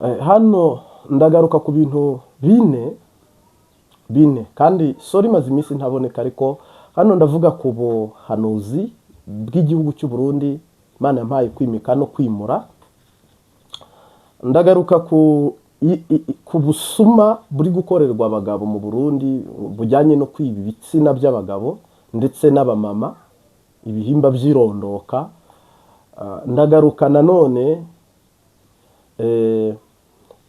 Hano ndagaruka ku bintu bine bine, kandi sorry, imaze iminsi ntaboneka, ariko hano ndavuga ku buhanuzi bw'igihugu cy'u Burundi Imana yampaye kwimika no kwimura. Ndagaruka ku busuma buri gukorerwa abagabo mu Burundi bujyanye no kwiba ibitsina by'abagabo ndetse n'abamama, ibihimba by'irondoka. Ndagaruka nanone,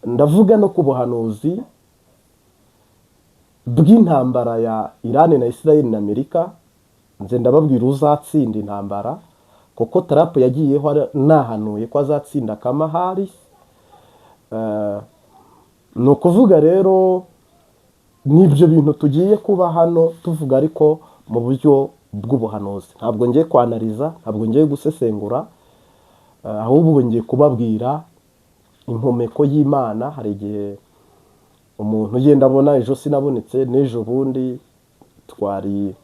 ndavuga no ku buhanuzi bw'intambara ya Iran na Israel na Amerika. Nze ndababwira uzatsinda intambara, kuko Trump yagiyeho nahanuye ko azatsinda Kamala Harris. Ni ukuvuga rero n'ibyo bintu tugiye kuba hano tuvuga, ariko mu buryo bw'ubuhanuzi. Ntabwo ngiye kwanariza, ntabwo ngiye gusesengura, ahubwo ngiye kubabwira impumeko y'Imana. Hari igihe umuntu ugenda abona ejo sinabonetse, n'ejo bundi twari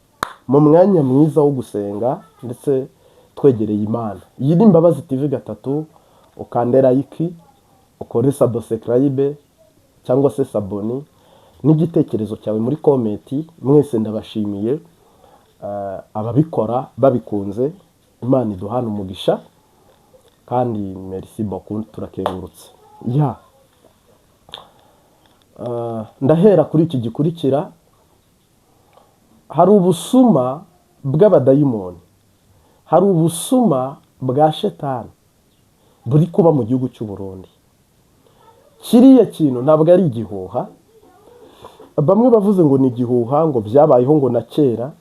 mu mwanya mwiza wo gusenga ndetse twegereye Imana. Iyi ni Imbabazi TV 3. Ukande like, ukore subscribe cyangwa se s'abonner, n'igitekerezo cyawe muri comment. Mwese ndabashimiye, ababikora babikunze. Imana iduhana umugisha kandi merci beaucoup, turakengurutse ya. Ndahera kuri iki gikurikira. Hari ubusuma bw'abadayimoni, hari ubusuma bwa shetani buri kuba mu gihugu cy'u Burundi. Kiriya kintu ntabwo ari igihuha. Bamwe bavuze ngo ni igihuha, ngo byabayeho ngo na kera.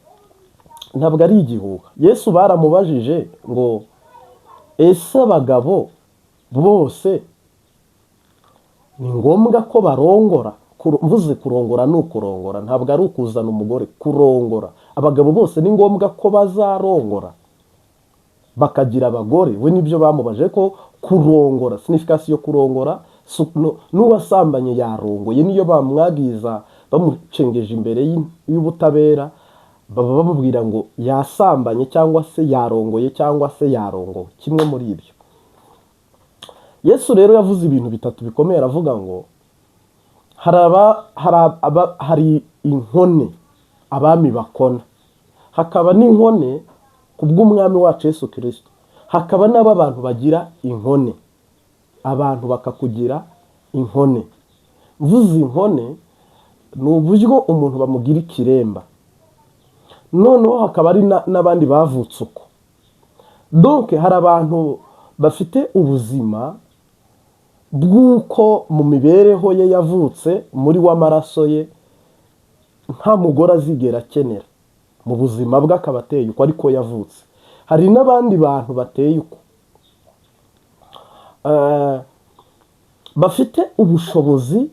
Ntabwo ari igihuha. Yesu baramubajije ngo: "Ese abagabo bose ni ngombwa ko barongora?" Mvuze kurongora, ni ukurongora, ntabwo ari ukuzana umugore. Kurongora, abagabo bose ni ngombwa ko bazarongora bakagira abagore? We nibyo bamubaje, ko kurongora, signification yo kurongora, n'uwasambanye yarongoye, niyo bamwagiza bamucengeje imbere y'ubutabera, baba bamubwira ngo yasambanye cyangwa se yarongoye cyangwa se yarongowe, kimwe muri ibyo. Yesu rero yavuze ibintu bitatu bikomeye. Aravuga ngo hari inkone abami bakona, hakaba n'inkone ku bw'umwami wacu Yesu Kirisito, hakaba n'abo abantu bagira inkone, abantu bakakugira inkone. Mvuze inkone, ni uburyo umuntu bamugira ikiremba. Noneho hakaba hari n'abandi bavutse uko. Donc hari abantu bafite ubuzima bw'uko mu mibereho ye yavutse muri w'amaraso ye nta mugore azigera akenera mu buzima bwe, akaba ateye uko, ariko yavutse. Hari n'abandi bantu bateye uko, bafite ubushobozi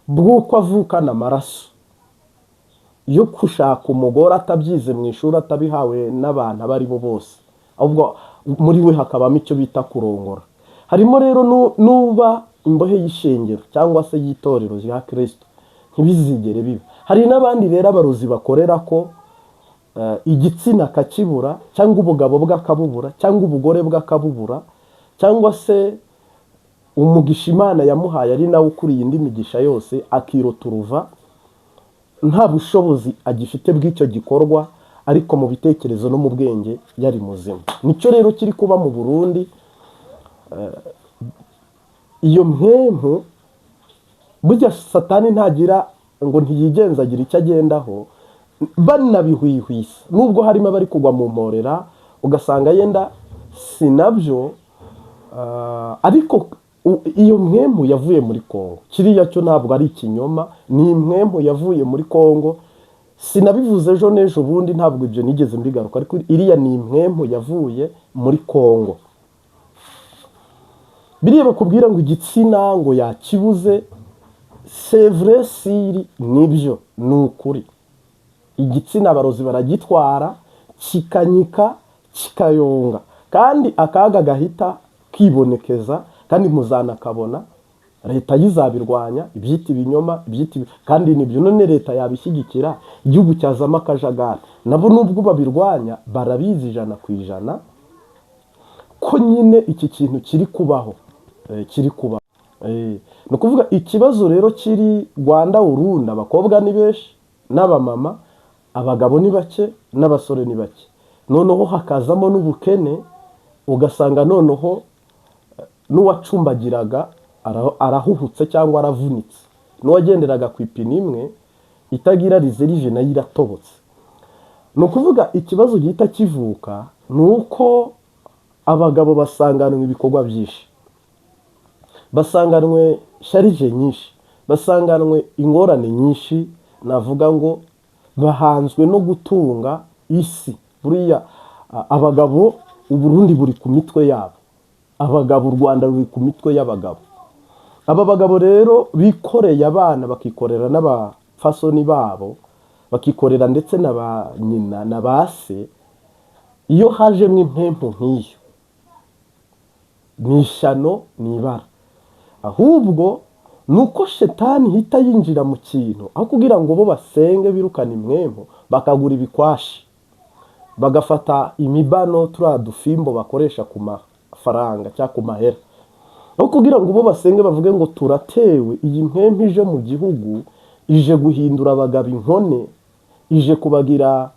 bw'uko avukana amaraso yo gushaka umugore atabyize mu ishuri, atabihawe n'abantu abo ari bo bose, ahubwo muri we hakabamo icyo bita kurongora. Harimo rero n'uba imbohe y'ishengero cyangwa se y'itorero rya Kirisito, ntibizigere biba. Hari n'abandi rero abarozi bakorera ko igitsina akakibura, cyangwa ubugabo bwe akabubura, cyangwa ubugore bwe akabubura, cyangwa se umugisha Imana yamuhaye, ari nawe ukuriye indi migisha yose, akirota uruva nta bushobozi agifite bw'icyo gikorwa, ariko mu bitekerezo no mu bwenge yari muzima. Nicyo rero kiri kuba mu Burundi. Iyo mpemu, burya Satani ntagira ngo ntiyigenza, agira icyo agendaho banabihwihwisa, nubwo harimo abari kugwa mu mporera, ugasanga yenda si nabyo, ariko iyo mpemu yavuye muri Kongo. Kiriya cyo ntabwo ari ikinyoma, ni impwemu yavuye muri Kongo. Sinabivuze ejo n'ejo bundi, ntabwo ibyo nigeze mbigaruka, ariko iriya ni impwemu yavuye muri Kongo. Biriya bakubwira ngo igitsina ngo yakibuze, c'est vrai, siri nibyo, ni ukuri. Igitsina abarozi baragitwara kikanyika, kikayonga, kandi akaga gahita kibonekeza, kandi muzanakabona. Leta yizabirwanya, ibyita ibinyoma, ibyita kandi nibyo. None leta yabishyigikira, igihugu cyazamo akajagari. Nabo nubwo babirwanya, barabizi 100% ko nyine iki kintu kiri kubaho, kiri kubaho. Ni ukuvuga ikibazo rero kiri Rwanda, Urundi, abakobwa ni benshi n'abamama, abagabo ni bake n'abasore ni bake. Noneho hakazamo n'ubukene, ugasanga noneho n'uwacumbagiraga arahuhutse cyangwa aravunitse, n'uwagenderaga ku ipine imwe itagira réserve nayo iratobotse. Ni ukuvuga ikibazo gihita kivuka ni uko abagabo basanganwe ibikorwa byinshi, basanganwe charges nyinshi, basanganwe ingorane nyinshi. Navuga ngo bahanzwe no gutunga isi. Buriya abagabo, Uburundi buri ku mitwe yabo, abagabo, u Rwanda ruri ku mitwe y'abagabo. Aba bagabo rero bikoreye abana, bakikorera n'abafasoni babo, bakikorera ndetse na ba nyina na ba se. Iyo hajemo impempu nk'iyo, ni ishyano, ni ibara. Ahubwo ni uko shetani ihita yinjira mu kintu, aho kugira ngo bo basenge birukane impwemu, bakagura ibikwashi, bagafata imibano, turiya dufimbo bakoresha ku mafaranga cyangwa ku mahera, aho kugira ngo bo basenge bavuge ngo turatewe, iyi mpempu ije mu gihugu ije guhindura abagabo inkone, ije kubagira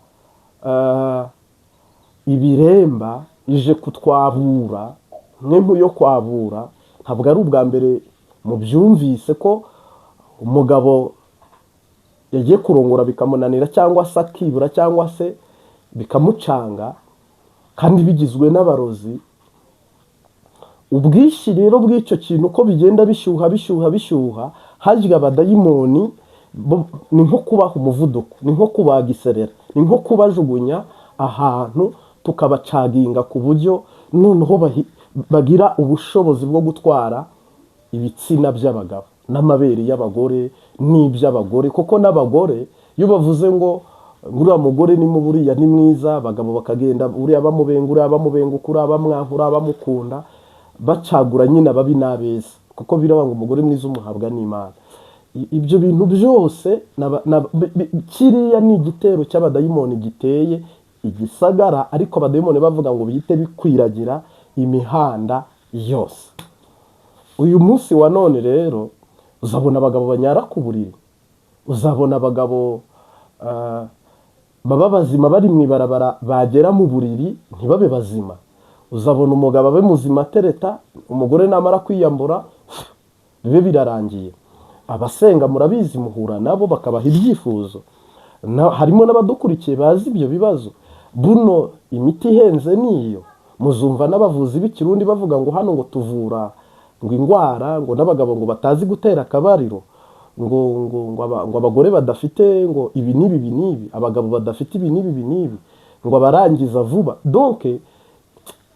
ibiremba, ije kutwabura. Mpempu yo kwabura, ntabwo ari ubwa mbere mubyumvise ko umugabo yagiye kurongora bikamunanira, cyangwa se akibura, cyangwa se bikamucanga, kandi bigizwe n'abarozi. Ubwishyi rero bw'icyo kintu, uko bigenda bishyuha, bishyuha, bishyuha, harya abadayimoni ni nko kubaha umuvuduko, ni nko kubagiserera, ni nko kubajugunya ahantu tukabacaginga, ku buryo noneho bagira ubushobozi bwo gutwara ibitsina by'abagabo n'amabere y'abagore n'iby'abagore. Kuko n'abagore iyo bavuze ngo uriya mugore ni mubi, uriya ni mwiza, abagabo bakagenda uriya bamubenga, uriya bamubenguka, uriya bamwanka, uriya bamukunda, bacagura nyine ababi n'abeza, kuko biravuga ngo umugore mwiza umuhabwa n'Imana. Ibyo bintu byose kiriya ni igitero cy'abadayimoni giteye igisagara, ariko abadayimoni bavuga ngo bihite bikwiragira imihanda yose. Uyu munsi wa none rero uzabona abagabo banyara ku buriri, uzabona abagabo baba bazima bari mu ibarabara, bagera mu buriri ntibabe bazima. Uzabona umugabo abe muzima atereta umugore, namara kwiyambura bibe birarangiye. Abasenga murabizi, muhura nabo bakabaha ibyifuzo. Harimo n'abadukurikiye bazi ibyo bibazo. Buno imiti ihenze niyo muzumva n'abavuzi b'ikirundi bavuga ngo hano ngo tuvura ngo indwara, ngo n'abagabo ngo batazi gutera akabariro, ngo abagore badafite ngo ibi n'ibi, ibi n'ibi, abagabo badafite ibi n'ibi, ibi n'ibi, ngo abarangiza vuba. Donc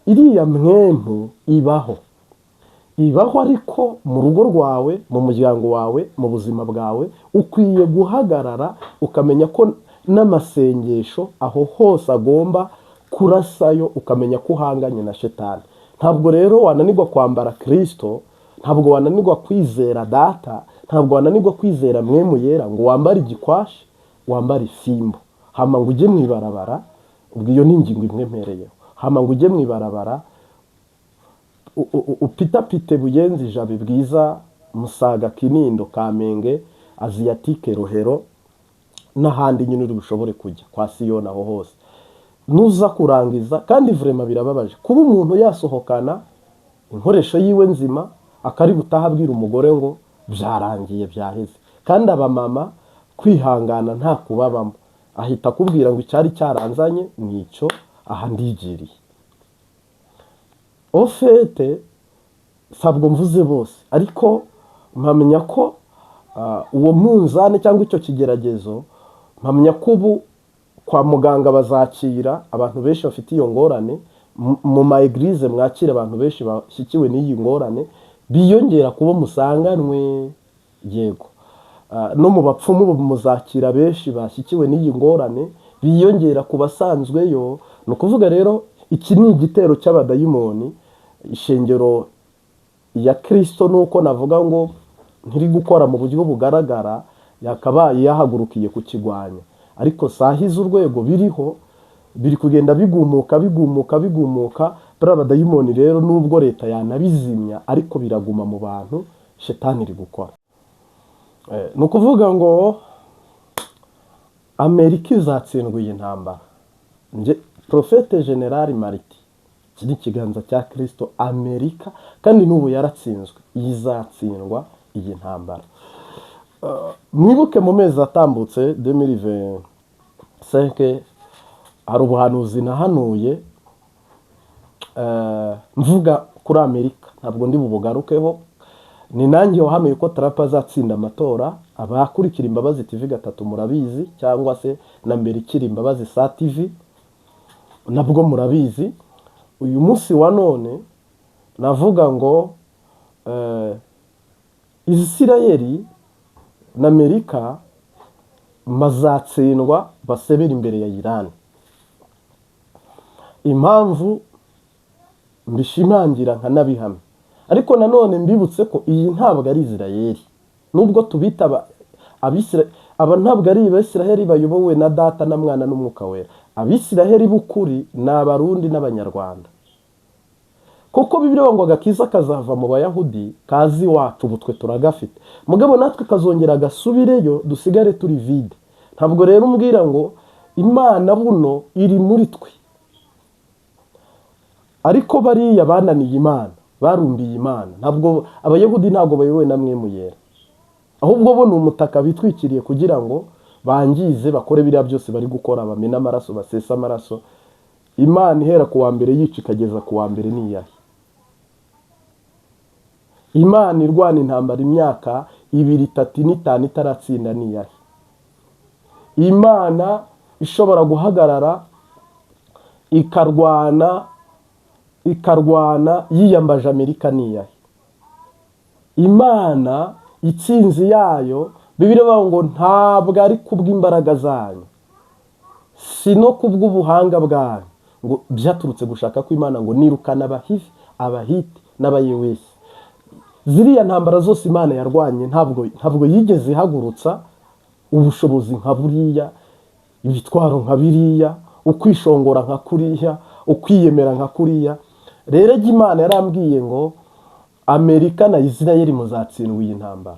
iriya mwempu ibaho, ibaho, ariko mu rugo rwawe, mu muryango wawe, mu buzima bwawe, ukwiye guhagarara ukamenya ko n'amasengesho aho hose agomba kurasayo, ukamenya ko uhanganye na shetani. Ntabwo rero wananirwa kwambara Kirisito, ntabwo wananirwa kwizera Data, ntabwo wananirwa kwizera Mwemu Yera, ngo wambare igikwashi, wambare ifimbo, hama ngo ujye mu ibarabara. Ubwo iyo ni ingingo imwe mpereyeho. Hama ngo ujye mu ibarabara, upitapite Buyenzi, Jabe, Bwiza, Musaga, Kinindo, Kamenge, Aziyatike, Rohero n'ahandi nyine uri bushobore kujya kwa Siyoni, aho hose nuza kurangiza. Kandi vraiment birababaje kuba umuntu yasohokana inkoresho yiwe nzima, akari butaha abwira umugore ngo byarangiye, byaheze. Kandi abamama kwihangana nta kubabamo, ahita akubwira ngo icyari cyaranzanye ni icyo, aha ndigiriye. Au fait, ntabwo mvuze bose, ariko mpamya ko uwo munzani cyangwa icyo kigeragezo, mpamya ko ubu kwa muganga bazakira abantu benshi bafite iyo ngorane, mu ma églises mwakira abantu benshi bashyikiwe n'iyi ngorane, biyongera kubo musanganwe. Yego, no mu bapfumu muzakira benshi bashyikiwe n'iyi ngorane, biyongera ku basanzweyo. Ni ukuvuga rero iki ni igitero cy'abadayimoni. Ishengero ya Kirisito, nuko navuga ngo ntiri gukora mu buryo bugaragara, yakabaye yahagurukiye kukigwanya, ariko sahize urwego biriho biri kugenda bigumuka, bigumuka, bigumuka. Bariya badayimoni rero, nubwo leta yanabizimya, ariko biraguma mu bantu. Shetani iri gukora. Ni ukuvuga ngo Amerika izatsindwa iyi ntambara. Nje Prophète Général Mariti, iki ni ikiganza cya Kirisito. Amerika kandi n'ubu yaratsinzwe, izatsindwa iyi ntambara. Mwibuke mu mezi atambutse 2025, hari ubuhanuzi nahanuye, mvuga kuri Amerika. Ntabwo ndi bubugarukeho. Ni nanjye wahanuye ko Trump azatsinda amatora. Abakurikira Imbabazi TV gatatu murabizi, cyangwa se na mbere ikiri Imbabazi sa TV nabwo murabizi. Uyu munsi wa none navuga ngo Isirayeli na Amerika bazatsindwa, basebera imbere ya Iran. Impamvu mbishimangira nkanabihamya, ariko nanone mbibutse ko iyi ntabwo ari Isirayeli, nubwo tubita aba ntabwo ari Abisirayeli bayobowe na Data na Mwana n'Umwuka Wera. Abisirayeli b'ukuri ni Abarundi n'Abanyarwanda, kuko Bibiliya ngo agakiza kazava mu Bayahudi kazi iwacu. Ubu twe turagafite, mugabo natwe kazongera gasubireyo, dusigare turi vide. Ntabwo rero umbwira ngo Imana buno iri muri twe, ariko bariya bananiye Imana, barumbiye Imana. Ntabwo Abayahudi, ntabwo bayobowe na Mpwemu Yera, ahubwo bo ni umutaka bitwikiriye kugira ngo bangize, bakore biriya byose bari gukora, bamena amaraso, basesa amaraso. Imana ihera ku wa mbere yica ikageza ku wa mbere ni iyahe? Imana irwana intambara imyaka 2, 3 n'5 itaratsinda ni iyahe? Imana ishobora guhagarara ikarwana, ikarwana yiyambaje Amerika ni iyahe? Imana itsinzi yayo, Bibiliya ivuga ngo ntabwo ari kubw'imbaraga zanyu, si no kubw'ubuhanga bwanyu, ngo byaturutse gushaka kw'Imana, ngo nirukana Abahivi, Abahiti n'Abayewesi. Ziriya ntambara zose Imana yarwanye, ntabwo yigeze ihagurutsa ubushobozi nka buriya, ibitwaro nka biriya, ukwishongora nka kuriya, ukwiyemera nka kuriya. Rero jya Imana yarambwiye ngo Amerika na Isirayeli muzatsindwa iyi ntambara,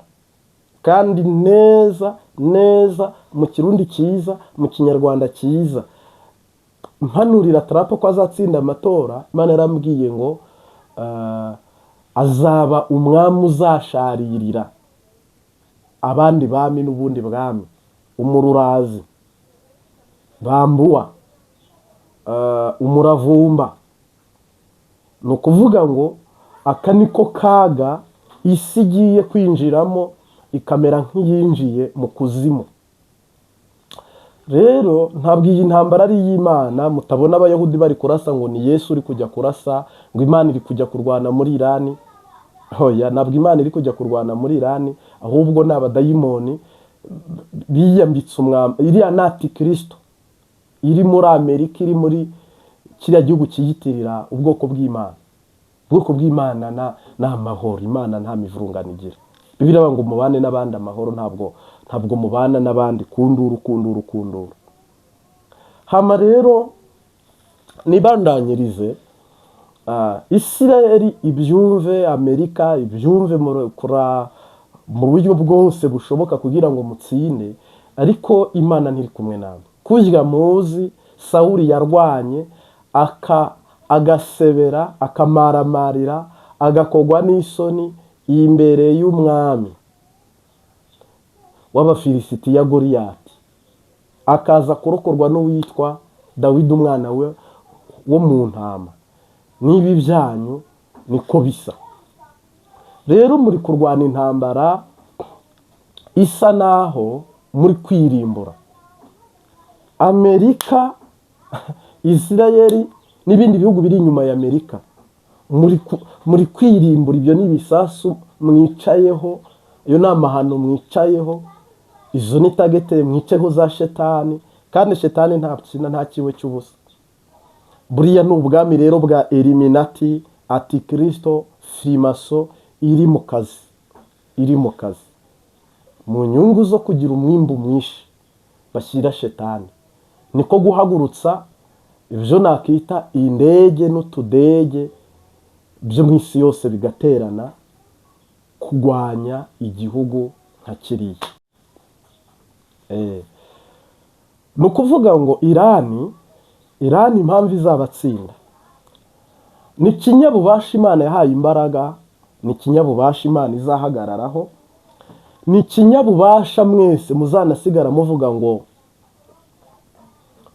kandi neza neza, mu Kirundi cyiza, mu Kinyarwanda cyiza. Mpanurira Trump ko azatsinda amatora, Imana yarambwiye ngo azaba umwami uzasharirira abandi bami n'ubundi bwami, umururazi bambuwa, umuravumba. Ni ukuvuga ngo aka niko kaga isi igiye kwinjiramo, ikamera nk'iyinjiye mu kuzimu. Rero ntabwo iyi ntambara ari iy'Imana. Mutabona Abayahudi bari kurasa ngo ni Yesu uri kujya kurasa, ngo Imana iri kujya kurwana muri Irani. Hoya, ntabwo Imana iri kujya kurwana muri Irani, ahubwo ni abadayimoni biyambitse umwambaro. Iriya ni antikirisito iri muri Amerika, iri muri kiriya gihugu cyiyitirira ubwoko bw'Imana. Ubwoko bw'Imana ni amahoro. Imana nta mivurungano igira. Bibiliya ngo mubane n'abandi amahoro. Ntabwo mubana n'abandi kunduru, kunduru, kunduru. Hama rero nibandanyirize, Isirayeli ibyumve, Amerika ibyumve, mu buryo bwose bushoboka kugira ngo mutsinde, ariko Imana ntiri kumwe namwe. Kurya muzi Sawuli yarwanye agasebera, akamaramarira, agakogwa n'isoni imbere y'umwami w'Abafilisitiya Goliyati, akaza kurokorwa n'uwitwa Dawidi, umwana we wo mu ntama. N'ibi byanyu niko bisa. Rero muri kurwana intambara isa naho muri kwirimbura, Amerika, Isirayeli n'ibindi bihugu biri inyuma ya Amerika. Muri kwirimbura. Ibyo ni ibisasu mwicayeho, iyo ni amahano mwicayeho, izo ni target mwicayeho za shetani, kandi shetani nta kintu, nta kiwe cy'ubusa. Buriya ni ubwami rero bwa Illuminati, antikirisito, franc-maçon iri mu kazi, iri mu kazi mu nyungu zo kugira umwimbu mwinshi bashyira shetani. Niko guhagurutsa ibyo nakita indege n'utudege byo mu isi yose bigaterana. Kurwanya igihugu nka kiriya. Ni ukuvuga ngo Irani impamvu izabatsinda ni ikinyabubasha Imana yahaye imbaraga, ni ikinyabubasha Imana izahagararaho, ni ikinyabubasha mwese muzanasigara muvuga ngo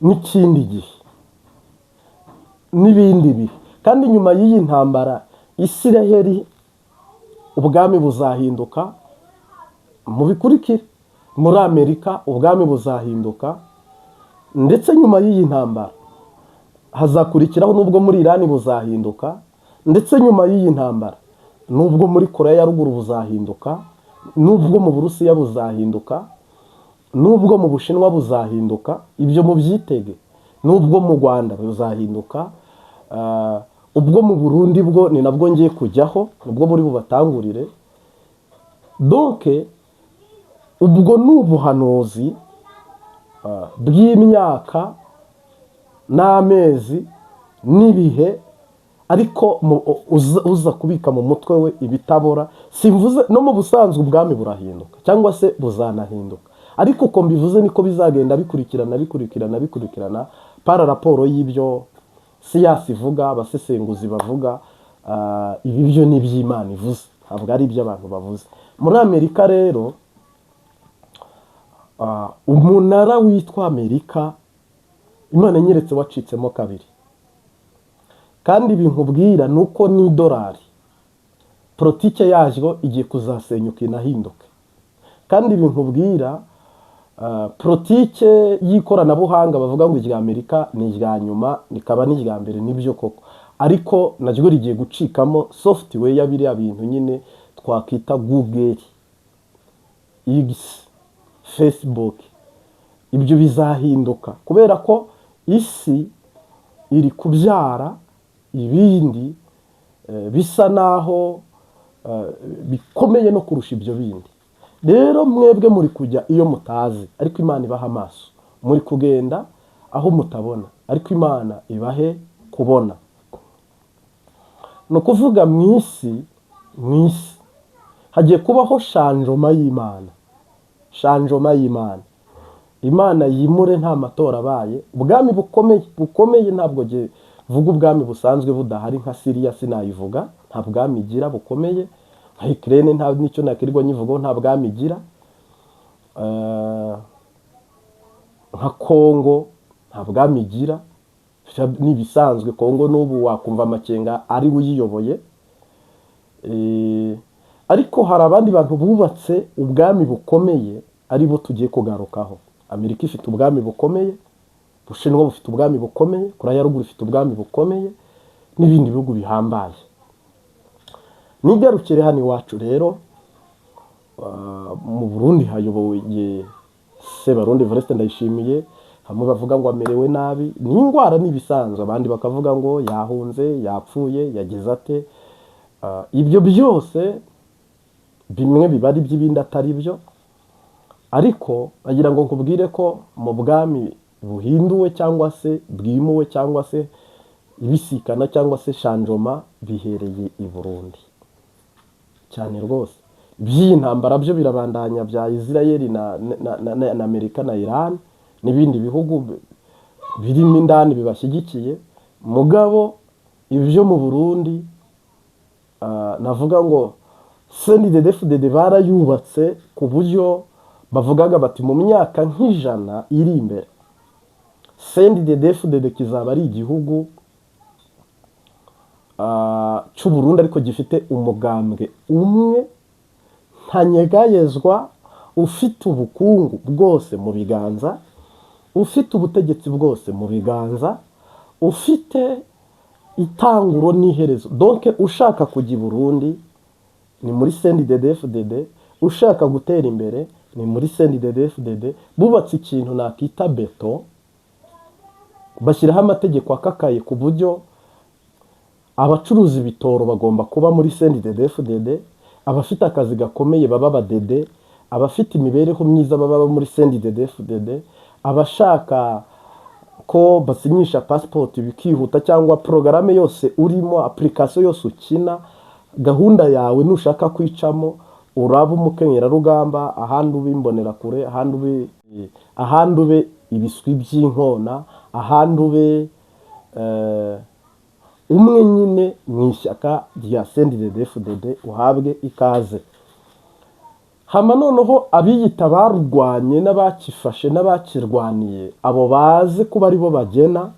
n'ikindi gihe n'ibindi bihe. Kandi nyuma y'iyi ntambara, Isiraheli ubwami buzahinduka, mubikurikire. Muri Amerika ubwami buzahinduka, ndetse nyuma y'iyi ntambara hazakurikiraho n'ubwo muri Irani buzahinduka, ndetse nyuma y'iyi ntambara n'ubwo muri Korea ya Ruguru buzahinduka, n'ubwo mu Burusiya buzahinduka, n'ubwo mu Bushinwa buzahinduka. Ibyo mubyitege. N'ubwo mu Rwanda buzahinduka. Ubwo mu Burundi bwo ni nabwo ngiye kujyaho, nibwo buri bubatangurire. Donc ubwo ni ubuhanuzi bw'imyaka n'amezi n'ibihe, ariko uza kubika mu mutwe we ibitabora. Simvuze no mu busanzwe ubwami burahinduka cyangwa se buzanahinduka, ariko uko mbivuze niko bizagenda bikurikirana, bikurikirana, bikurikirana, par rapport y'ibyo science ivuga, abasesenguzi bavuga. Ibi byo ni iby'Imana ivuze, ntabwo ari iby'abantu bavuze. Muri Amerika rero, umunara witwa Amerika, Imana nyeretse wacitsemo kabiri. Kandi ibintu ubwira ni uko n'idolari politike yaryo igiye kuzasenyuka inahinduke. Kandi ibintu ubwira, politike y'ikoranabuhanga bavuga ngo irya Amerika ni irya nyuma rikaba n'irya mbere, nibyo koko, ariko naryo rigiye gucikamo software ya biriya bintu nyine twakwita Google, X, Facebook. Ibyo bizahinduka kubera ko isi iri kubyara ibindi bisa naho bikomeye no kurusha ibyo bindi. Rero mwebwe muri kujya iyo mutazi, ariko Imana ibaha amaso. Muri kugenda aho mutabona, ariko Imana ibahe kubona. Ni ukuvuga mu isi hagiye kubaho changement y'Imana, changement y'Imana. Imana yimure nta matora abaye ubwami bukomeye, bukomeye. Ntabwo vuga ubwami busanzwe budahari. Nka Siriya sinayivuga, nta bwami igira bukomeye. Nka Ukraine nta n'icyo nakirirwa nyivugaho, nta bwami igira. Nka Kongo nta bwami igira, ni ibisanzwe. Kongo n'ubu wakumva amakenga ari we uyiyoboye. Ariko hari abandi bantu bubatse ubwami bukomeye, ari bo tugiye kugarukaho. Amerika ifite ubwami bukomeye, Bushinwa bufite ubwami bukomeye, Korea ya Ruguru ifite ubwami bukomeye, n'ibindi bihugu bihambaye. Nigarukire hano iwacu rero, mu Burundi hayoboye Sebarundi Evariste Ndayishimiye. Bamwe bavuga ngo amerewe nabi, ni indwara, ni ibisanzwe. Abandi bakavuga ngo yahunze, yapfuye, yagize ate. Ibyo byose bimwe biba ari iby'ibindi atari byo. Ariko bagira ngo nkubwire ko mu bwami buhinduwe cyangwa se bwimuwe cyangwa se ibisikana cyangwa se changement bihereye i Burundi cyane rwose. Iby'iyi ntambara byo birabandanya bya Isirayeli na Amerika na Iran n'ibindi bihugu birimo indani bibashyigikiye. Mugabo ibyo mu Burundi, navuga ngo CNDD-FDD barayubatse ku buryo bavugaga bati mu myaka nk'100 iri imbere CNDD-FDD kizaba ari igihugu cy'u Burundi, ariko gifite umugambwe umwe ntanyegayezwa, ufite ubukungu bwose mu biganza, ufite ubutegetsi bwose mu biganza, ufite itanguro n'iherezo. Donc ushaka kujya i Burundi ni muri CNDD-FDD, ushaka gutera imbere ni muri CNDD-FDD. Bubatse ikintu nakita béton, bashyiraho amategeko akakaye ku buryo abacuruza ibitoro bagomba kuba muri CNDD-FDD, abafite akazi gakomeye baba abadede, abafite imibereho myiza baba muri CNDD-FDD, abashaka ko basinyisha pasipoti bikihuta, cyangwa porogaramu yose urimo, application yose ukina. Gahunda yawe nushaka kwicamo, uraba umukenyerarugamba, ahandi ube imbonerakure, ahandi ube ibiswi by'inkona, ahandi ube umwe nyine mu ishyaka rya CNDD-FDD, uhabwe ikaze. Hama noneho abiyita barwanye n'abakifashe n'abakirwaniye, abo baze kuba aribo bagena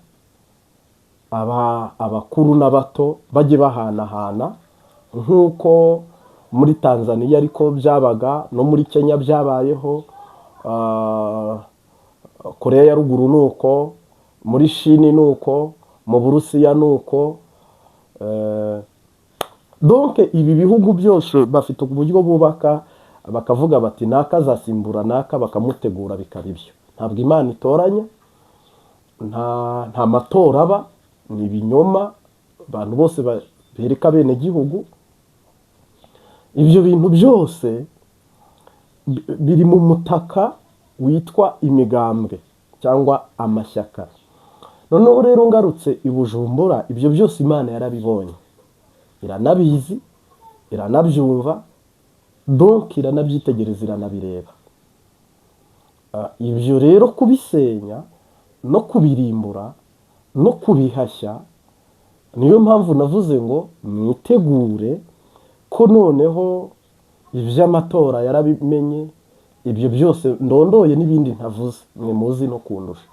aba abakuru n'abato, bajye bahanahana nk'uko muri Tanzania ariko byabaga, no muri Kenya byabayeho, Korea ya Ruguru ni uko, muri Chine ni uko, mu Burusiya ni uko. Donc ibi bihugu byose bafite uburyo bubaka, bakavuga bati naka azasimbura naka, bakamutegura, bikaba ibyo. Ntabwo Imana itoranya, nta matora aba, ni ibinyoma abantu bose bereka abenegihugu. Ibyo bintu byose biri mu mutaka witwa imigambwe cyangwa amashyaka. Noneho rero ngarutse i Bujumbura, ibyo byose Imana yarabibonye, iranabizi, iranabyumva, donc iranabyitegereza, iranabireba. Ibyo rero kubisenya no kubirimbura no kubihashya, niyo mpamvu navuze ngo mwitegure ko noneho iby'amatora yarabimenye, ibyo byose ndondoye n'ibindi ntavuze mwe muzi no kundusha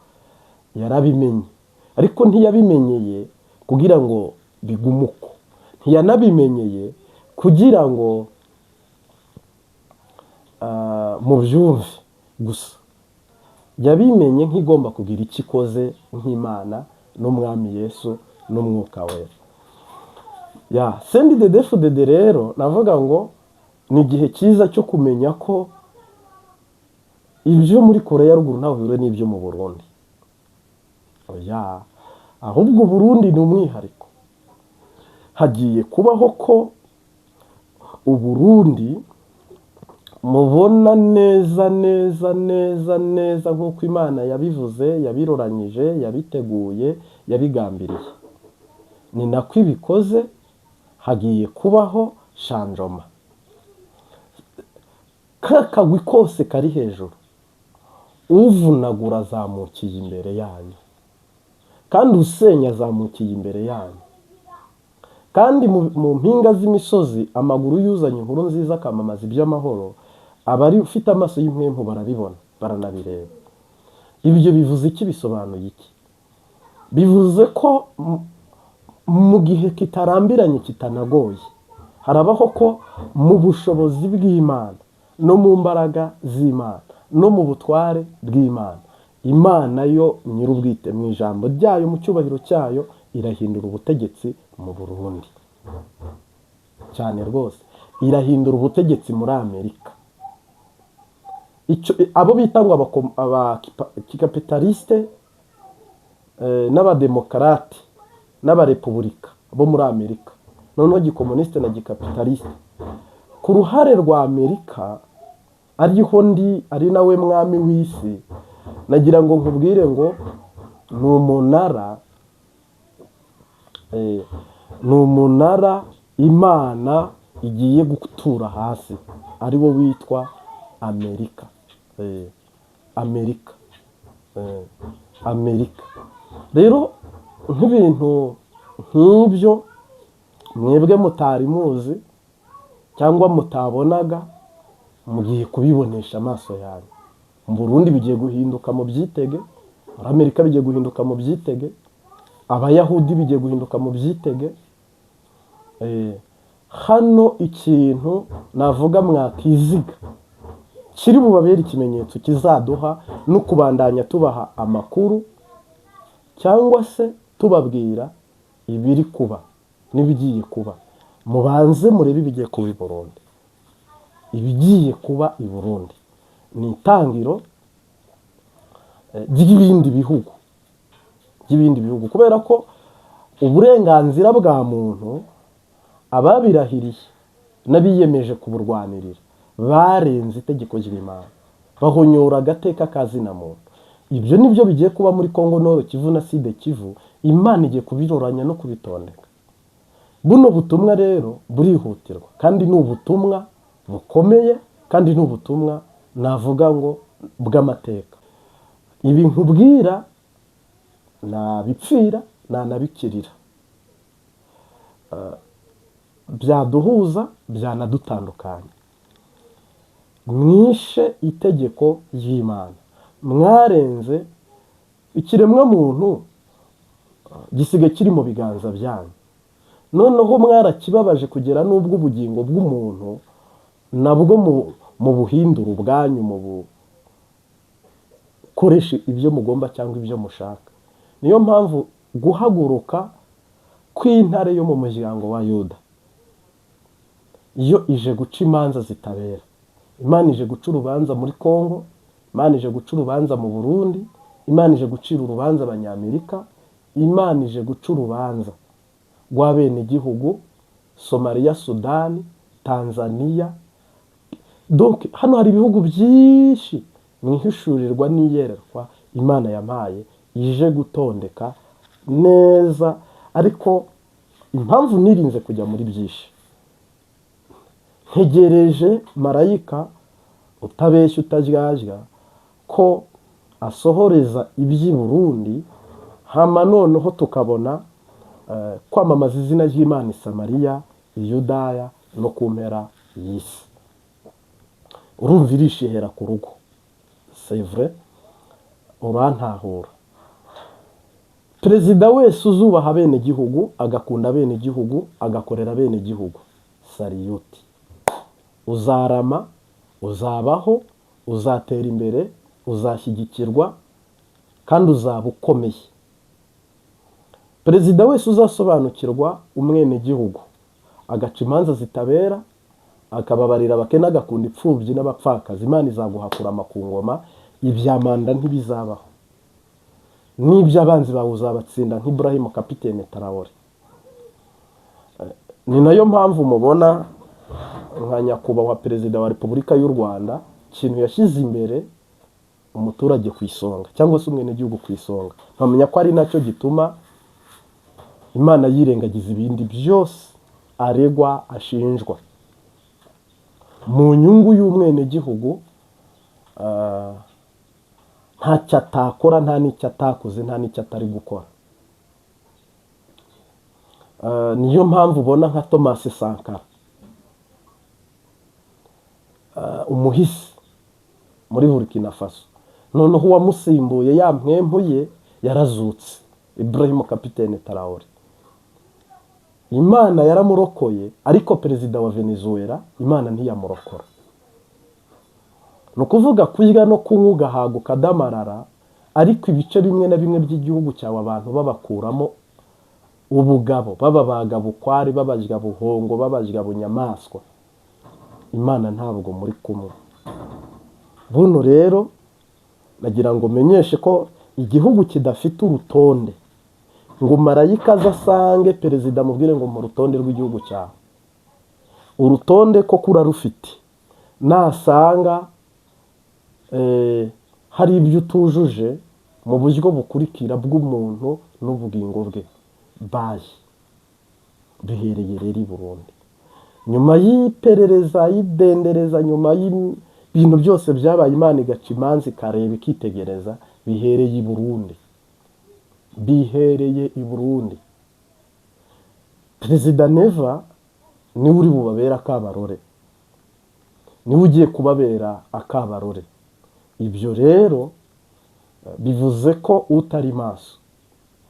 yarabimenye. Ariko ntiyabimenyeye kugira ngo bigume uko, ntiyanabimenyeye kugira ngo mubyumve gusa, yabimenye nk'igomba kugira icyo ikoze nk'Imana n'Umwami Yesu n'Umwuka Wera. Ya CNDD-FDD rero, navuga ngo ni igihe cyiza cyo kumenya ko ibyo muri Korea ya Ruguru ntaho bihuriye n'ibyo mu Burundi. Oya, ahubwo Burundi ni umwihariko. Hagiye kubaho ko Uburundi mubona neza neza neza neza nk'uko Imana yabivuze, yabiroranyije, yabiteguye, yabigambiriye, ni nako ibikoze. Hagiye kubaho changement. Ka kagwi kose kari hejuru, uvunagura azamukiye imbere yanyu, kandi usenya azamukiye imbere yanyu. Kandi mu mpinga z'imisozi, amaguru yuzanye inkuru nziza akamamaza iby'amahoro, abari ufite amaso y'impwempu barabibona, baranabireba. Ibyo bivuze iki? Bisobanuye iki? Bivuze ko mu gihe kitarambiranye, kitanagoye, harabaho ko mu bushobozi bw'Imana no mu mbaraga z'Imana no mu butware bw'Imana, Imana yo nyir'ubwite, mu ijambo ryayo, mu cyubahiro cyayo, irahindura ubutegetsi mu Burundi cyane rwose, irahindura ubutegetsi muri Amerika. Icyo abo bita ngo abakapitalisite n'abademokarate n'abarepubulika bo muri Amerika, noneho gikomunisite na gikapitalisite, ku ruhare rwa Amerika ariho ndi, ari nawe mwami w'isi, nagira ngo nkubwire ngo ni umunara, Imana igiye gutura hasi, ari wo witwa Amerika. Amerika, Amerika rero, nk'ibintu nk'ibyo mwebwe mutari muzi cyangwa mutabonaga, mugiye kubibonesha amaso yanyu. Mu Burundi bigiye guhinduka, mu byitege. Muri Amerika bigiye guhinduka, mu byitege. Abayahudi bigiye guhinduka, mu byitege. Hano ikintu navuga mwakiziga kiri bubabere ikimenyetso kizaduha no kubandanya tubaha amakuru cyangwa se tubabwira ibiri kuba n'ibigiye kuba, mubanze murebe ibigiye kuba i Burundi. Ibigiye kuba i Burundi ni itangiro ry'ibindi bihugu, kubera ko uburenganzira bwa muntu, ababirahiriye n'abiyemeje kuburwanirira barenze itegeko ry'Imana, bahonyora agateka ka zina muntu. Ibyo nibyo bigiye kuba muri Kongo, Nord Kivu na Sud Kivu. Imana igiye kubiroranya no kubitondeka. Buno butumwa rero burihutirwa, kandi ni ubutumwa bukomeye, kandi ni ubutumwa navuga ngo bw'amateka. Ibi nkubwira nabipfira nanabikirira, byaduhuza byanadutandukanya. Mwishe itegeko ry'Imana, mwarenze ikiremwamuntu, gisigaye kiri mu biganza byanyu. Noneho mwarakibabaje kugera n'ubwo ubugingo bw'umuntu nabwo mu buhindura ubwanyu, mu bukoresha ibyo mugomba cyangwa ibyo mushaka. Niyo mpamvu guhaguruka kw'intare yo mu muryango wa Yuda, iyo ije guca imanza zitabera. Imana ije guca urubanza muri Kongo, Imana ije guca urubanza mu Burundi, Imana ije gucira urubanza Abanyamerika, Imana ije guca urubanza rw'abenegihugu Somaliya, Sudani, Tanzania. Donc hano hari ibihugu byinshi mu ihishurirwa n'iyerekwa Imana yampaye, ije gutondeka neza. Ariko impamvu nirinze kujya muri byinshi, ntegereje marayika utabeshya, utaryarya, ko asohoreza iby'i Burundi, hama noneho tukabona kwamamaza izina ry'Imana i Samariya, i Yudaya no ku mpera y'isi. Urumva irisha ihera ku rugo, c'est vrai, urantahura. Perezida wese uzubaha abenegihugu, agakunda abenegihugu, agakorera abenegihugu, salute. Uzarama, uzabaho, uzatera imbere, uzashyigikirwa kandi uzaba ukomeye. Perezida wese uzasobanukirwa umwenegihugu, agaca imanza zitabera, akababarira abakene, agakunda imfubyi n'abapfakazi, Imana izaguhakura ku ngoma. Ibya manda ntibizabaho, n'iby'abanzi bawe uzabatsinda nk'Ibrahim Kapitene Traore. Ni nayo mpamvu mubona nka nyakubahwa Perezida wa Repubulika y'u Rwanda, ikintu yashyize imbere, umuturage ku isonga cyangwa se umwenegihugu ku isonga. Nkamenya ko ari nacyo gituma Imana yirengagiza ibindi byose aregwa, ashinjwa, mu nyungu y'umwenegihugu. Ntacyo atakora, nta n'icyo atakoze, nta n'icyo atari gukora. Niyo mpamvu ubona nka Thomas Sankara, umuhisi muri Burkina Faso, noneho uwamusimbuye ya mpwempu ye yarazutse, Ibrahim Kapitene Traore, Imana yaramurokoye. Ariko perezida wa Venezuela Imana ntiyamurokora. Ni ukuvuga kurya no kunywa ugahaga ukadamarara, ariko ibice bimwe na bimwe by'igihugu cyawe abantu babakuramo ubugabo, bababaga bukwari, babarya buhongo, babarya bunyamaswa, Imana ntabwo muri kumwe. Buno rero nagira ngo menyeshe ko igihugu kidafite urutonde, ngo marayika aze asange perezida amubwire ngo mu rutonde rw'igihugu cyawe, urutonde koko urarufite, nasanga hari ibyo utujuje mu buryo bukurikira bw'umuntu n'ubugingo bwe, bayi duhereye rero i Burundi, nyuma y'iperereza, y'idendereza, nyuma y'ibintu byose byabaye, Imana igaca imanza, ikareba, ikitegereza, bihereye i Burundi, bihereye i Burundi. Perezida Neva niwe uri bubabere akabarore, niwe ugiye kubabera akabarore. Ibyo rero bivuze ko utari maso,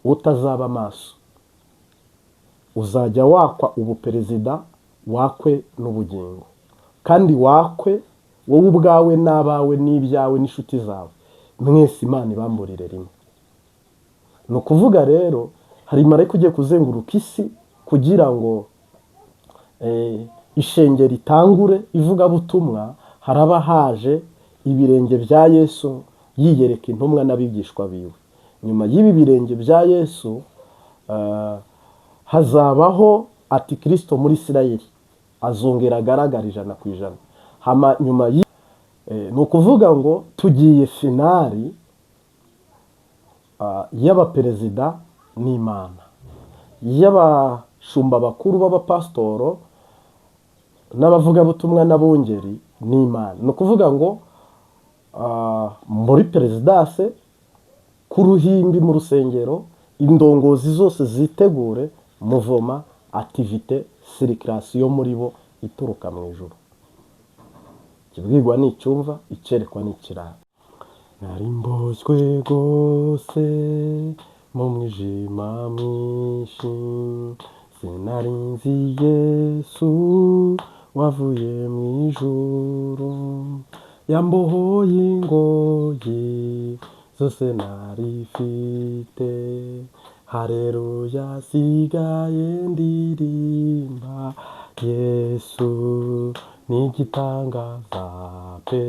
utazaba maso, uzajya wakwa ubuperezida, wakwe n'ubugingo, kandi wakwe wowe ubwawe n'abawe n'ibyawe n'inshuti zawe mwese, Imana ibamburire rimwe. Ni ukuvuga rero hari marayika ugiye kuzenguruka isi kugira ngo ishengero itangure ivugabutumwa. Haraba haje ibirenge bya Yesu yiyereka intumwa n'abigishwa biwe. Nyuma y'ibi birenge bya Yesu, hazabaho atikirisito muri Isirayeli, azongera agaragara 100%. Hama nyuma, ni ukuvuga ngo tugiye finale y'abaperezida n'Imana, y'abashoramari. N'abashumba bakuru b'abapasitoro n'abavugabutumwa n'abungeri n'Imana. Ni ukuvuga ngo muri présidence, ku ruhimbi, mu rusengero, indongozi zose zitegure mouvement, activité, circulation muri bo ituruka mu ijuru. Ikibwirwa ni icyumva, icyerekwa ni ikirara. Nari mboshywe rwose mu mwijima mwinshi, sinari nzi Yesu wavuye mu ijuru. Yambohoye ingoyi zose nari mfite. Hareruya, sigaye ndirimba Yesu. Ni igitangaza pe,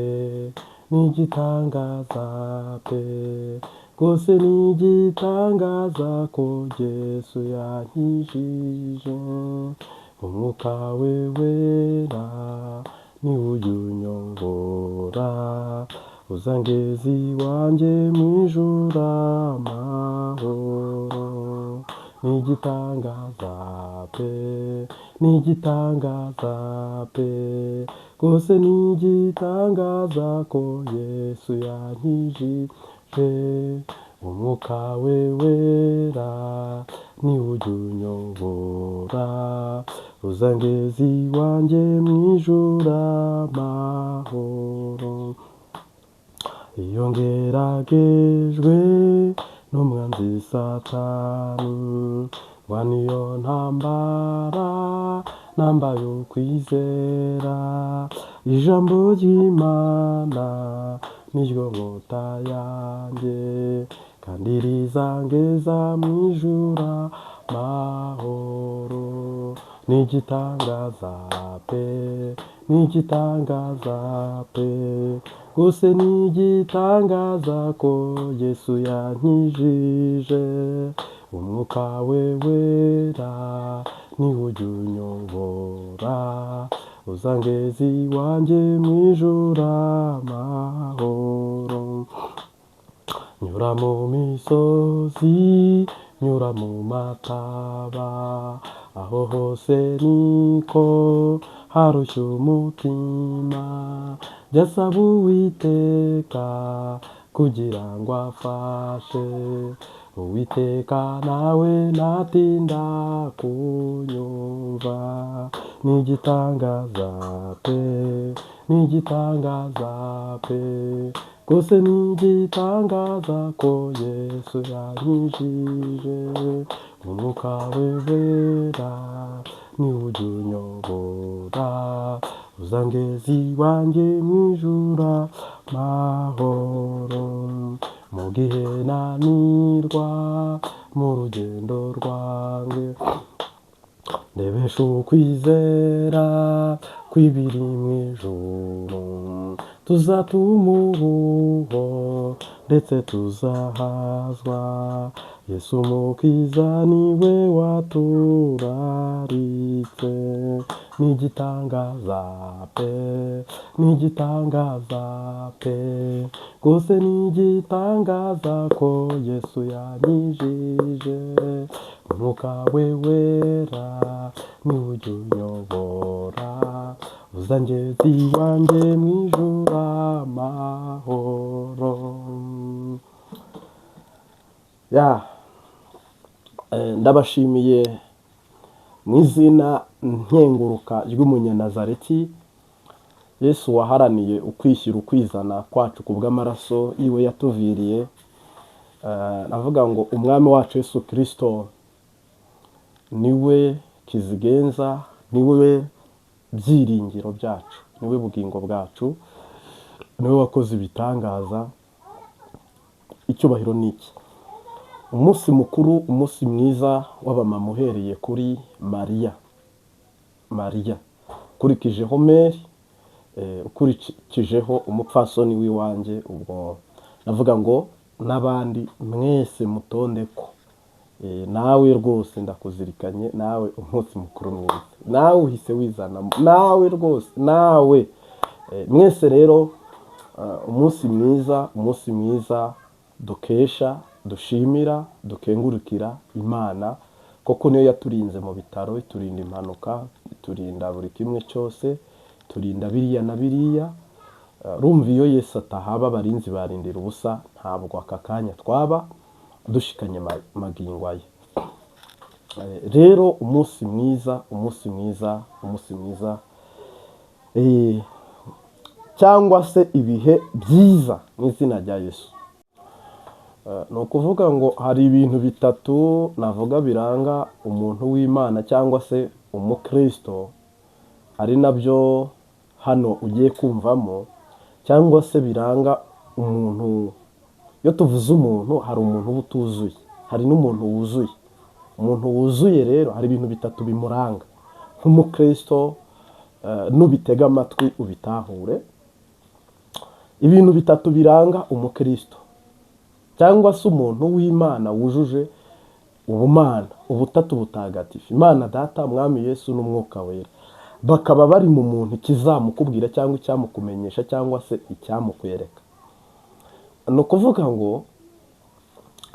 ni igitangaza pe, rwose ni igitangaza ko Yesu yankijije. Umwuka we wera niwe ujya unyobora, uzangeza iwanjye mu ijuru amahoro. Ni igitangaza pe, ni igitangaza pe, rwose ni igitangaza ko Yesu yankijije. Umwuka we wera niwe ujya unyobora, uzangeza iwanjye mu ijuru amahoro. Iyo ngeragejwe n'umwanzi Satani, ndwana iyo ntambara nambaye ukwizera. Ijambo ry'Imana niryo nkota yanjye, kandi rizangeza mu ijuru amahoro. Ni igitangaza pe, ni igitangaza pe, rwose ni igitangaza ko Yesu yankijije. Umwuka we wera niwe ujya unyobora, uzangeza iwanjye mu ijuru amahoro. Nyura mu misozi, nyura mu mataba, aho hose niko harushya umutima. Jya saba Uwiteka kugira ngo afashe, Uwiteka nawe natinda kunyumva. Ni igitangaza pe, ni igitangaza pe, rwose ni igitangaza ko Yesu yankijije. Umwuka we wera niwe ujya unyobora, uzangeza iwanjye mu ijuru amahoro. Mu gihe nanirwa mu rugendo rwanjye, ndebesha ukwizera kw'ibiri mu ijuru. Tuzatumuho ndetse tuzahazwa. Yesu Umukiza niwe waturaritse. Ni igitangaza pe, ni igitangaza pe, rwose ni igitangaza ko Yesu yankijije. Umwuka we wera niwe ujya unyobora, uzangeza iwanjye mu ijuru amahoro. Ya, ndabashimiye mu izina nkenguruka ry'Umunyanazareti Yesu waharaniye ukwishyira ukwizana kwacu ku bw'amaraso yiwe yatuviriye. Navuga ngo Umwami wacu Yesu Kirisito niwe kizigenza, niwe byiringiro byacu, niwe bugingo bwacu, niwe wakoze ibitangaza. Icyubahiro ni iki. Umunsi mukuru, umunsi mwiza w'abamama, uhereye kuri Mariya, Mariya ukurikijeho Mary, ukurikijeho umupfasoni w'iwanjye. Ubwo navuga ngo n'abandi mwese mutonde ko nawe rwose ndakuzirikanye. Nawe umunsi mukuru mwiza, nawe uhise wizana, nawe rwose nawe. Mwese rero umunsi mwiza, umunsi mwiza dukesha, dushimira, dukengurukira Imana. Koko niyo yaturinze mu bitaro, iturinda impanuka, iturinda buri kimwe cyose, iturinda biriya na biriya. Rumva iyo Yesu atahaba, abarinzi barindira ubusa, ntabwo aka kanya twaba dushikanye magingo aya. Rero umunsi mwiza, umunsi mwiza, umunsi mwiza, cyangwa se ibihe byiza mu izina rya Yesu. Ni ukuvuga ngo hari ibintu bitatu navuga biranga umuntu w'Imana cyangwa se umukristo, ari nabyo hano ugiye kumvamo, cyangwa se biranga umuntu. Iyo tuvuze umuntu, hari umuntu uba utuzuye, hari n'umuntu wuzuye. Umuntu wuzuye rero hari ibintu bitatu bimuranga nk'umukristo. Nubitega amatwi ubitahure. Ibintu bitatu biranga umukristo cyangwa se umuntu w'Imana wujuje ubumana, ubutatu butagatifu, Imana Data, Mwami Yesu n'Umwuka Wera, bakaba bari mu muntu, ikizamukubwira cyangwa icyamukumenyesha cyangwa se icyamukwereka, ni ukuvuga ngo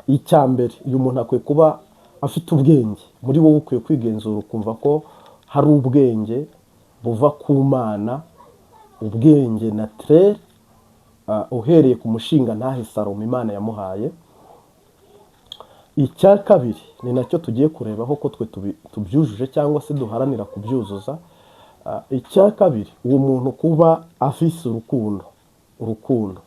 icya mbere, uyu muntu akwiye kuba afite ubwenge. Muri wowe ukwiye kwigenzura ukumva ko hari ubwenge buva ku Mana, ubwenge naturel, uhereye ku mushinga ntahe Salomo Imana yamuhaye. Icya kabiri ni nacyo tugiye kurebaho ko twe tubyujuje cyangwa se duharanira kubyuzuza. Icya kabiri, uwo muntu kuba afise urukundo, urukundo.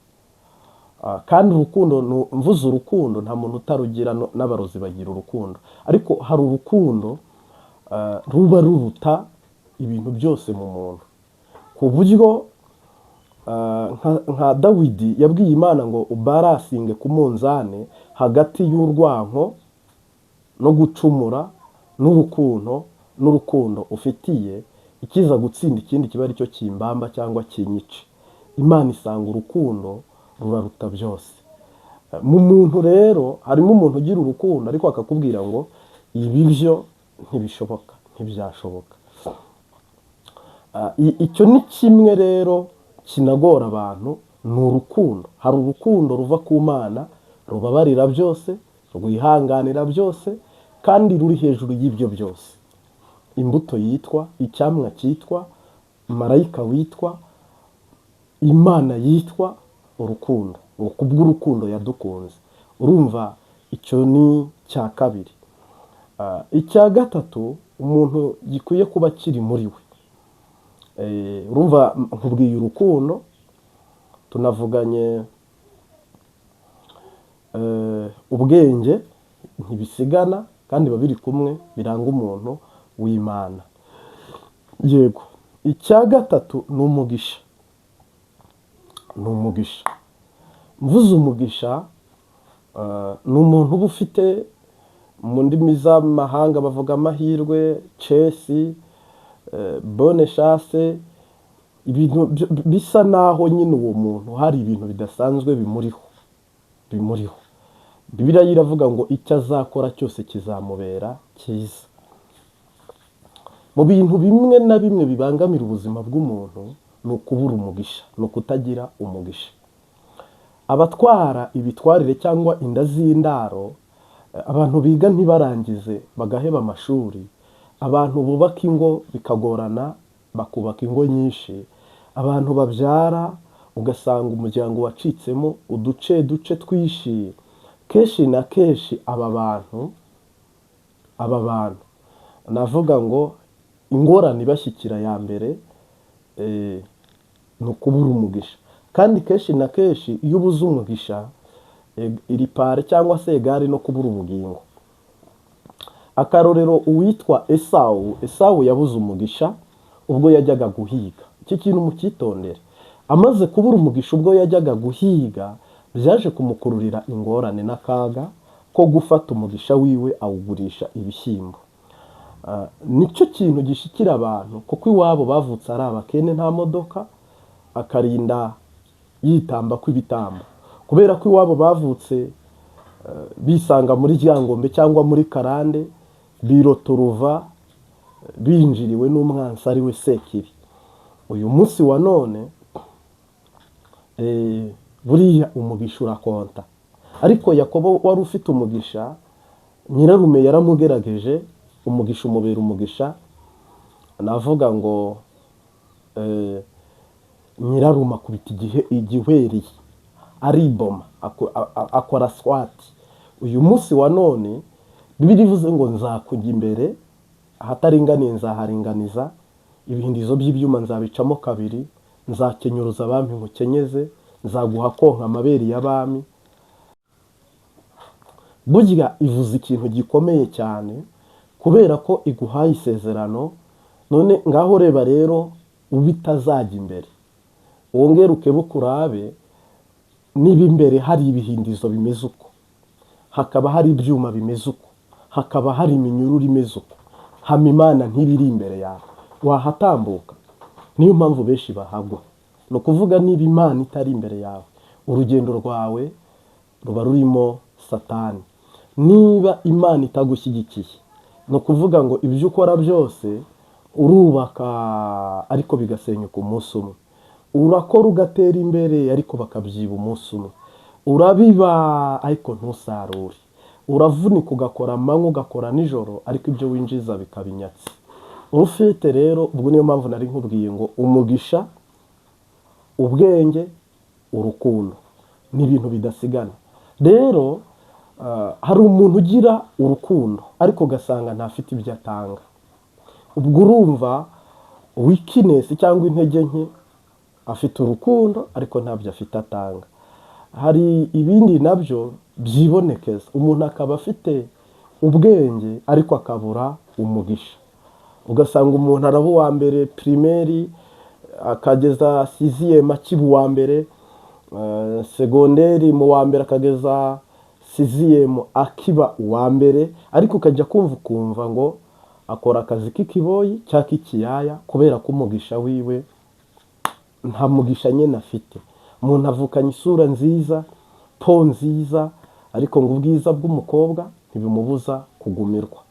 Kandi urukundo, mvuze urukundo, nta muntu utarugira, n'abarozi bagira urukundo, ariko hari urukundo ruba ruruta ibintu byose mu muntu, ku buryo nka Dawidi yabwiye Imana ngo ubarasinge ku munzani hagati y'urwanko no gucumura n'urukundo ufitiye, ikiza gutsinda ikindi kiba aricyo kimbamba cyangwa kinyice. Imana isanga urukundo ruraruta byose mu muntu. Rero harimo umuntu ugira urukundo ariko akakubwira ngo ibi byo ntibishoboka, ntibyashoboka. Icyo ni kimwe rero kinagora abantu, ni urukundo. Hari urukundo ruva ku Mana, rubabarira byose, rwihanganira byose, kandi ruri hejuru y'ibyo byose. Imbuto yitwa icyamwa, cyitwa marayika, witwa Imana, yitwa urukundo, ngo kubw'urukundo yadukunze. Urumva icyo ni cya kabiri. Icya gatatu umuntu gikwiye kuba kiri muri we, urumva nkubwiye urukundo, tunavuganye ubwenge, ntibisigana kandi biba biri kumwe, biranga umuntu w'Imana. Yego, icya gatatu ni umugisha, ni umugisha. Mvuze umugisha, ni umuntu uba ufite, mu ndimi z'amahanga bavuga amahirwe, chance, bonne chance, ibintu bisa naho nyine uwo muntu hari ibintu bidasanzwe bimuriho, bimuriho. Bibiliya yo iravuga ngo icyo azakora cyose kizamubera cyiza. Mu bintu bimwe na bimwe bibangamira ubuzima bw'umuntu ni ukubura umugisha, ni ukutagira umugisha. Abatwara ibitwarire cyangwa inda z'indaro, abantu biga ntibarangize bagaheba amashuri, abantu bubaka ingo bikagorana, bakubaka ingo nyinshi, abantu babyara ugasanga umuryango wacitsemo uduce duce twinshi, kenshi na kenshi aba bantu navuga ngo ingorane ibashyikira ya mbere ni ukubura umugisha. Kandi kenshi na kenshi iyo ubuze umugisha, iri pare cyangwa se egare no kubura ubugingo. Akarorero, uwitwa Esawu. Esawu yabuze umugisha ubwo yajyaga guhiga. Iki kintu mucyitondere. Amaze kubura umugisha ubwo yajyaga guhiga, byaje kumukururira ingorane n'akaga ko gufata umugisha wiwe awugurisha ibishyimbo. Nicyo kintu gishikira abantu, kuko iwabo bavutse ari abakene, nta modoka, akarinda yitamba kw'ibitambo kubera ko iwabo bavutse bisanga muri Ryangombe cyangwa muri Karande, biroturuva binjiriwe n'umwansi ari we Sekibi. Uyu munsi wa none buriya umugisha urakonta, ariko Yakobo wari ufite umugisha, nyirarume yaramugerageje. Umugisha umubera umugisha. Navuga ngo nyirarume akubita igihe igihwereye, ariboma, akora swati. Uyu munsi wa none Bibiliya ivuze ngo nzakujya imbere, ahataringaniye nzaharinganiza, ibihindizo by'ibyuma nzabicamo kabiri, nzakenyuruza abami nkukenyeze, nzaguha konka amabere y'abami. Burya ivuze ikintu gikomeye cyane, kubera ko iguhaye isezerano. None ngaho reba rero ubitazajya imbere, wongere ukebuke urabe niba imbere hari ibihindizo bimeze uko, hakaba hari ibyuma bimeze uko, hakaba hari iminyururu imeze uko, hama Imana ntibiri imbere yawe, wahatambuka? Niyo mpamvu benshi bahagwa. Ni ukuvuga, niba Imana itari imbere yawe, urugendo rwawe ruba rurimo Satani. Niba Imana itagushyigikiye, ni ukuvuga ngo ibyo ukora byose, urubaka ariko bigasenyuka umunsi umwe, urakora ugatera imbere ariko bakabyiba umunsi umwe, urabiba ariko ntusarure, uravunika ugakora amanywa ugakora nijoro, ariko ibyo winjiza bikaba inyatsi. Ufite rero, ubwo niyo mpamvu nari nkubwiye ngo umugisha, ubwenge, urukundo ni ibintu bidasigana. Rero hari umuntu ugira urukundo ariko ugasanga ntafite ibyo atanga. Ubwo urumva weakness cyangwa intege nke, afite urukundo ariko ntabyo afite atanga. Hari ibindi nabyo byibonekeza, umuntu akaba afite ubwenge ariko akabura umugisha. Ugasanga umuntu araba uwa mbere primaire, akageza sixième akiba uwa mbere, secondaire mu wa mbere, akageza sixième akiba uwa mbere, ariko ukajya kumva ukumva ngo akora akazi k'ikiboyi cyangwa k'ikiyaya, kubera ko umugisha wiwe nta mugisha nyine afite. Umuntu avukanye isura nziza, peau nziza, ariko ngo ubwiza bw'umukobwa ntibimubuza kugumirwa.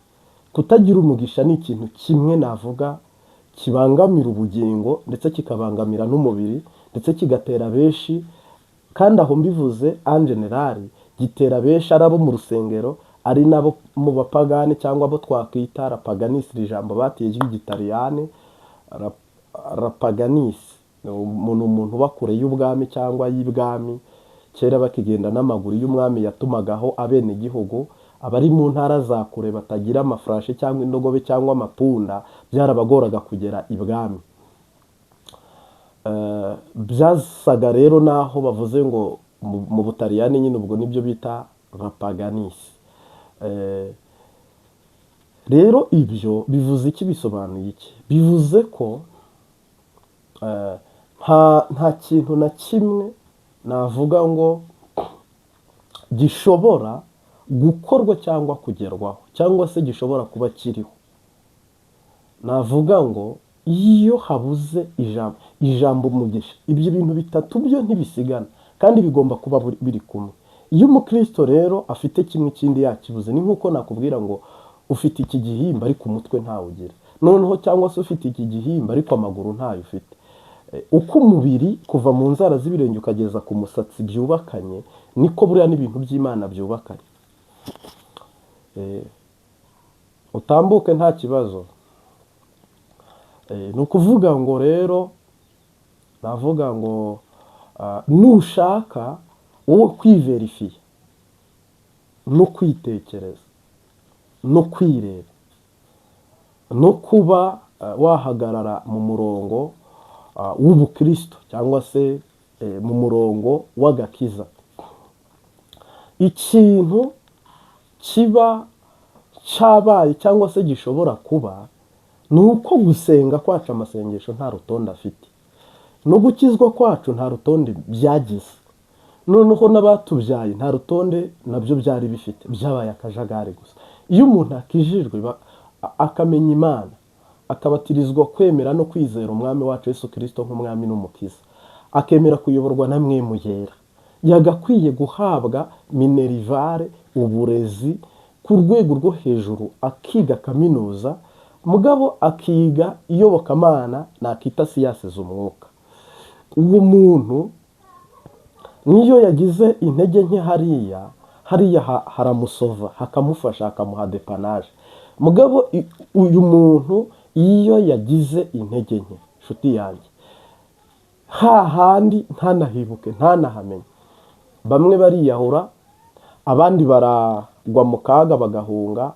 Kutagira umugisha ni ikintu kimwe navuga kibangamira ubugingo, ndetse kikabangamira n'umubiri, ndetse kigatera benshi. Kandi aho mbivuze en général, gitera benshi, ari abo mu rusengero, ari n'abo mu bapagani, cyangwa abo twakwita rapaganisi. Iri jambo batiye ry'igitaliyani rapaganisi, ni umuntu uba kure y'ubwami cyangwa y'ibwami. Kera bakigenda n'amaguru, y'umwami yatumagaho abenegihugu abari mu ntara za kure batagira amafarashi cyangwa indogobe cyangwa amapunda, byarabagoraga kugera ibwami. Byasaga rero naho bavuze ngo mu Butaliyani nyine, ubwo nibyo bita rapaganisi. Rero ibyo bivuze iki? Bisobanuye iki? Bivuze ko nta kintu na kimwe navuga ngo gishobora gukorwa cyangwa kugerwaho, cyangwa se gishobora kuba kiriho, navuga ngo iyo habuze ijambo umugisha. Ibyo bintu bitatu byo ntibisigana kandi bigomba kuba biri kumwe. Iyo umukristo rero afite kimwe, ikindi yakibuze, ni nk'uko nakubwira ngo ufite iki gihimba ariko umutwe ntawugira noneho, cyangwa se ufite iki gihimba ariko amaguru ntayo ufite. Uko umubiri kuva mu nzara z'ibirenge ukageza ku musatsi byubakanye, niko buriya n'ibintu by'Imana byubakanye. Utambuke nta kibazo. Ni ukuvuga ngo rero navuga ngo nushaka wowe kwiverifiya no kwitekereza no kwireba no kuba wahagarara mu murongo w'ubukristo, cyangwa se mu murongo w'agakiza, ikintu kiba cyabaye cyangwa se gishobora kuba ni uko gusenga kwacu, amasengesho nta rutonde afite, no gukizwa kwacu nta rutonde byagize, noneho n'abatubyaye nta rutonde nabyo byari bifite, byabaye akajagari gusa. Iyo umuntu akijijwe, akamenya Imana, akabatirizwa kwemera no kwizera Umwami wacu Yesu Kirisito nk'Umwami n'Umukiza, akemera kuyoborwa na Mpwemu Yera, yagakwiye guhabwa minerval, uburezi ku rwego rwo hejuru, akiga kaminuza, mugabo akiga iyobokamana, nakita siyansi z'umwuka. Uwo muntu niyo yagize intege nke hariya, hariya haramusova, hakamufasha, hakamuha dépannage. Mugabo uyu muntu iyo yagize intege nke, nshuti yanjye, hahandi ntanahibuke, ntanahamenye, bamwe bariyahura, abandi baragwa mu kaga bagahunga,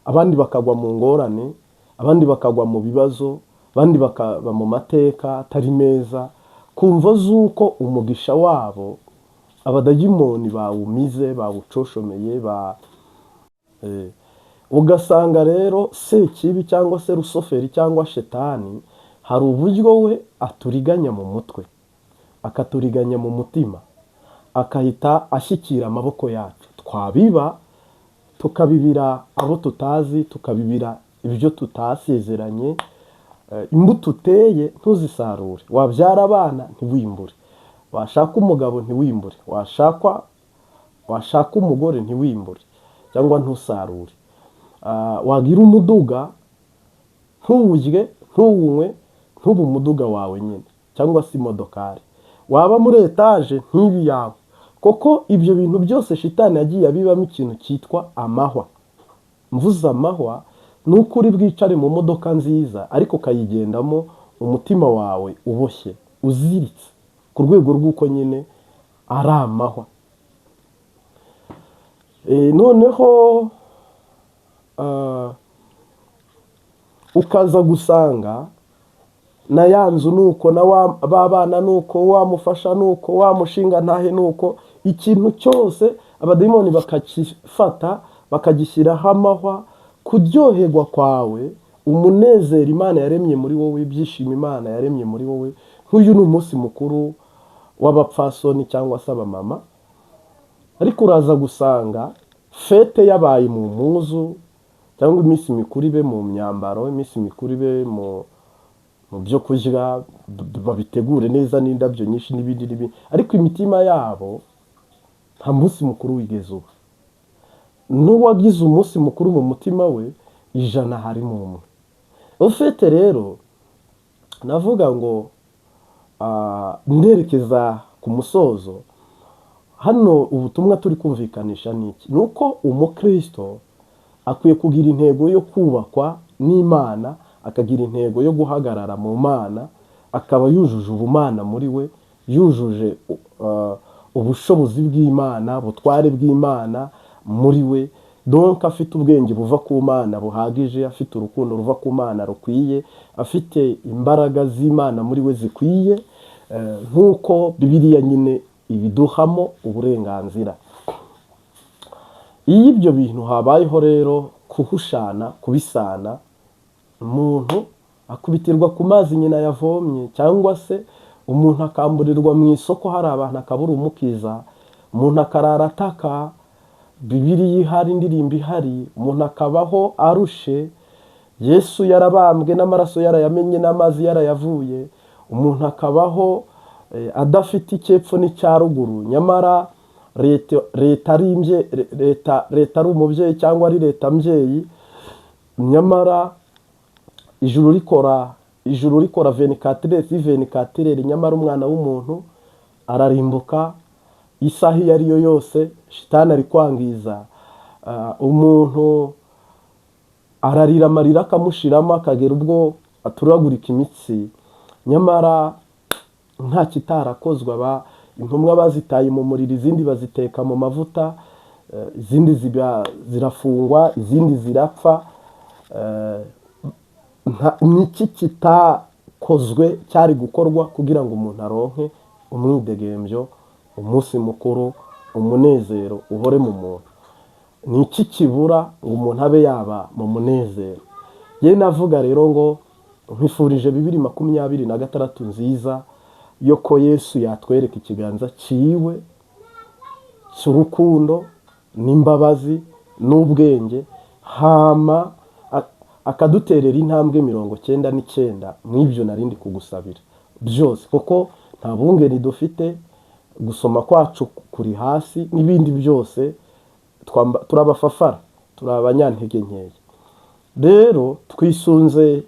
abandi bakagwa mu ngorane, abandi bakagwa mu bibazo, abandi bakaba mu mateka atari meza, ku mvo z'uko umugisha wabo abadayimoni bawumize, bawucoshomeye. Ba ugasanga rero Sekibi cyangwa se Rusoferi cyangwa Shetani hari uburyo we aturiganya mu mutwe, akaturiganya mu mutima, akahita ashyikira amaboko yacu, twabiba tukabibira abo tutazi, tukabibira ibyo tutasezeranye. Imbuto uteye ntuzisarure, wabyara abana ntiwimbure, washaka umugabo ntiwimbure, washaka umugore ntiwimbure cyangwa ntusarure. Wagira umuduga ntuwurye, ntuwunywe, ntube umuduga wawe nyine cyangwa se imodokari, waba muri etaje ntibe iyawe, kuko ibyo bintu byose Shitani yagiye abibamo ikintu cyitwa amahwa. Mvuze amahwa, ni uko uri bwicare mu modoka nziza ariko ukayigendamo umutima wawe uboshye, uziritse ku rwego rw'uko nyine ari amahwa. Noneho ukaza gusanga na ya nzu nuko, na ba bana nuko, wamufasha nuko, wa mushinga ntahe nuko, ikintu cyose abadayimoni bakakifata bakagishyiraho amahwa. Kuryoherwa kwawe, umunezero Imana yaremye muri wowe, ibyishimo Imana yaremye muri wowe. Nk'uyu ni umunsi mukuru w'abapfasoni cyangwa se abamama, ariko uraza gusanga fête yabaye mu mpuzu, cyangwa iminsi mikuru ibe mu myambaro, iminsi mikuru ibe mu byo kurya, babitegure neza n'indabyo nyinshi n'ibindi n'ibindi, ariko imitima yabo nta munsi mukuru wigeze uba. N'uwagize umunsi mukuru mu mutima we, 100 harimo umwe ufite. Rero navuga ngo nderekeza ku musozo hano. Ubutumwa turi kumvikanisha ni iki? Ni uko umukristo akwiye kugira intego yo kubakwa n'Imana, akagira intego yo guhagarara mu Mana, akaba yujuje ubumana muri we, yujuje ubushobozi bw'Imana, ubutware bw'Imana muri we, donc afite ubwenge buva ku Mana buhagije, afite urukundo ruva ku Mana rukwiye, afite imbaraga z'Imana muri we zikwiye, nk'uko Bibiliya nyine ibiduhamo uburenganzira. Iyo ibyo bintu habayeho rero kuhushana, kubisana, umuntu akubitirwa ku mazi nyina yavomye, cyangwa se umuntu akamburirwa mu isoko hari abantu akabura umukiza, umuntu akarara ataka, Bibiliya ihari, indirimbo ihari, umuntu akabaho arushe, Yesu yarabambwe n'amaraso yarayamenye n'amazi yarayavuye, umuntu akabaho adafite icyepfo n'icya ruguru, nyamara leta ari leta ari umubyeyi cyangwa ari leta mbyeyi, nyamara ijuru rikora 24 si 24, nyamara umwana w'umuntu ararimbuka isaha iyo ari yo yose. Shitani ari kwangiza. Umuntu ararira amarira akamushiramo, akagera ubwo aturagurika imitsi, nyamara nta kitarakozwe. Aba intumwa bazitaye mu muriro, izindi baziteka mu mavuta, izindi zirafungwa, izindi zirapfa. Niki kitakozwe cyari gukorwa kugira ngo umuntu aronke umwidegembyo, umunsi mukuru, umunezero uhore mu muntu? Ni iki kibura ngo umuntu abe yaba mu munezero? Yewe navuga rero ngo nkwifurije 2026 nziza yo ko Yesu yatwereka ikiganza ciwe cy'urukundo n'imbabazi n'ubwenge, hama akaduterera intambwe 99 mw'ibyo narindi kugusabira byose, kuko nta bungeri dufite, gusoma kwacu kuri hasi n'ibindi byose, turabafafara, turi abanyantege nkeya. Rero twisunze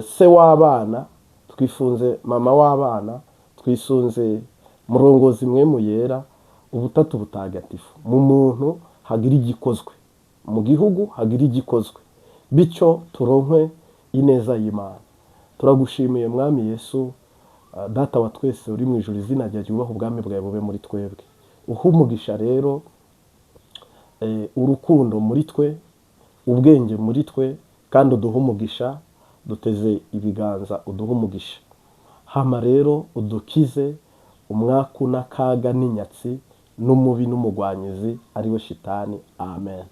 se w'abana, twifunze mama w'abana, twisunze murongozi mwe mu yera, ubutatu butagatifu, mu muntu hagira igikozwe. Mu gihugu hagire igikozwe, bityo turonkwe ineza y'Imana. Turagushimiye, Mwami Yesu. Data wa twese uri mu ijuru, izina ryawe ryubahe, ubwami bwawe bube muri twebwe. Uha umugisha rero urukundo muri twe, ubwenge muri twe, kandi uduhe umugisha. Duteze ibiganza, uduhe umugisha. Hama rero udukize umwaku n'akaga n'inyatsi n'umubi n'umugwanyizi, ari we Shitani. Amen.